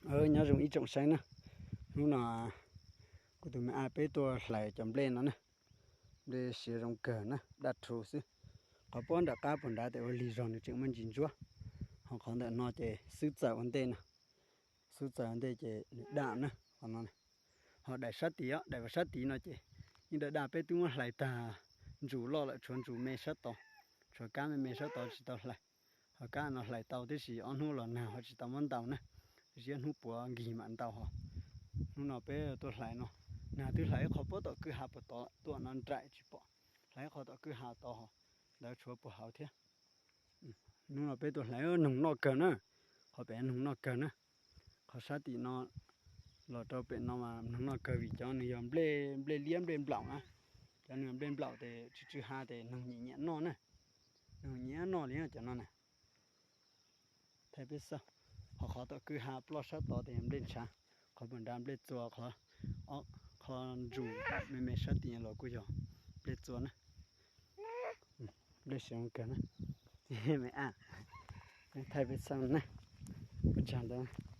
Nyob zoo ib tsoom saib na, hnub no kuv tus me ab peb tuaj hlais cov nplej no na. Nplej siav zoo kawg na, daj rhuv xwb. Qhov pob nram qab puag nrad tes ua lig zog nws tseem muaj ntsis ntsuab, ho qhov ntawm no ces xub txawm ua ntej no, xub txawm ua ntej ces nws daj na, qhov no. Ho daim sab tid, daim sab tid no ces yeej daj daj, peb twb muab hlais tag ntsus loj lawm, tshuav ntsus me sab tod, tshuav kab me me sab tod tsis tau hlais. Ho kab no hlais tau tiam sis ob hnub los nag ho tsis tau muab ntaus na, tiam sis hnub puav nkig mam ntaus ho. Hnub no peb tuaj hlais no, nag twb hlais ib qho pob tom kwj ha puag tod tuaj no nraim tsis pom, hlais ib qho tom kwj ha tod ho, ntawd tshuav puag hauv thiab. Hnub no peb tuaj hlais noog noj kawg na, qhov pem noog noj kawg na. Qhov sab tim no los rau pem no mas noog noj kawg vim cov nws yog nplej liab nplej nplaum na. Cov nws nplej nplaum tes tsw tsw ha tes noog nyiam nyiam noj na, noog nyiam noj li cov no na. Thaij peb xauj, ho qhov tom kwj ha ploj sab tod tes nplej ntshav, qhov puag nrad nplej txua, qhov ntsus me me sab tim los kuj yog nplej txua na. Nplej siav kawg na. Me ab, thaij peb xauj na, ua tsaug ntawd.